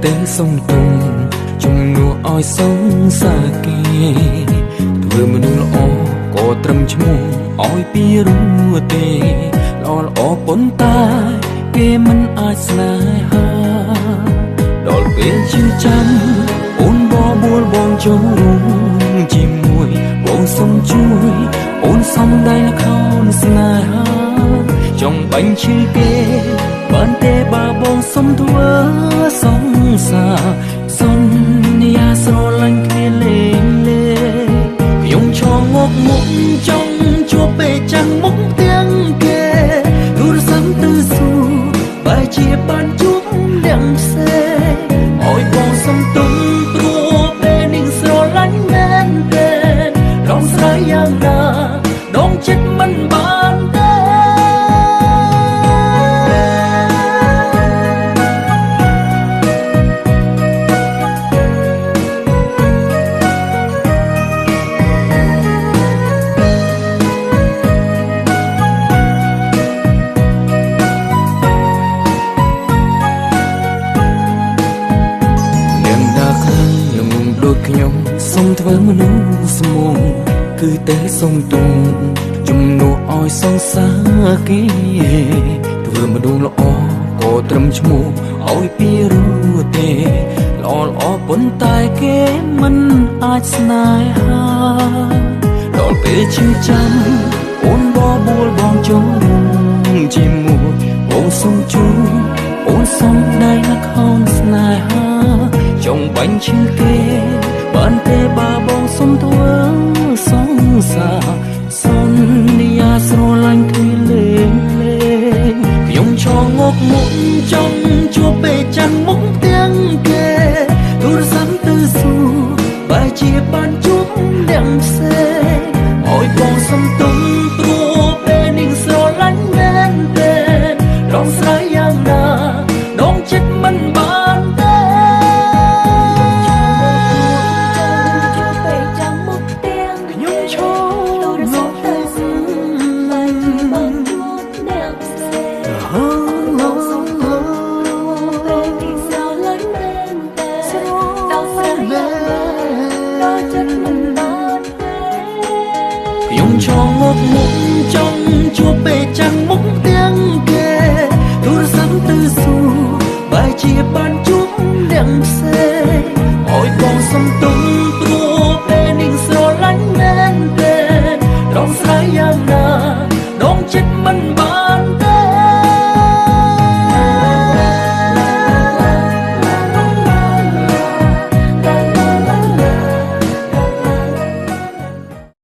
ទេសុំទុំជំនួសឲ្យសង្សារគេធ្វើមនុស្សល្អក៏ត្រឹមឈ្មោះឲ្យពីរួទេល្អល្អប៉ុន្តែគេមិនអាចស្នេហាដល់ពេលឈឺចាំអូនបបួលបងចូលរួមជាមួយបងសុំជួយអូនសំដែងល្ខោនស្នេហាចង់បាញ់ឈឺគេបានទេបើបងសុំធ្វើសង្សារសន្យាស្រឡាញ់គ្នាលេងលេខ្ញុំឈរងក់មុខចង់ជួបពេលចាំងមុខទាំងគេទូរស័ព្ទទៅសួរបែជាបានជួបអ្នកផ្សេងឲ្យបងសុំទុំព្រោះពេលនេះស្រឡាញ់មែនទេរងស្រាយយ៉ាងណាដងចិត្តមិនបានទេខ្ញុំសុំធ្វើមនុស្សស្មងគឺទេសុំទុំជំនួសឲ្យសង្សារគេធ្វើមនុស្សល្អក៏ត្រឹមឈ្មោះឲ្យពីរួទេល្អល្អប៉ុន្តែគេមិនអាចស្នេហាដល់ពេលឈឺចាំអូនបបួលបងចូលរួមជាមួយបងសុំជួយអូនសំដែងល្ខោនស្នេហាចង់បាញ់ឈឺគេបានទេបើបងសុំធ្វើសង្សារសន្យាស្រឡាញ់គ្នាលេងលេងខ្ញុំឈរងក់មុខចង់ជួបពេលចាំងមុខទាំងគេទូរស័ព្ទទៅសួរបែជាបានជួបអ្នកផ្សេងឲ្យបងសុំទុំព្រោះពេលនេះស្រឡាញ់មែនទេរងស្រាយយ៉ាងណាដងចិត្តមិនបានទេខ្ញុំឈរងក់មុខចង់ជួបពេលចាំងមុខទាំងគេទូរស័ព្ទទៅសួរបែជាបាន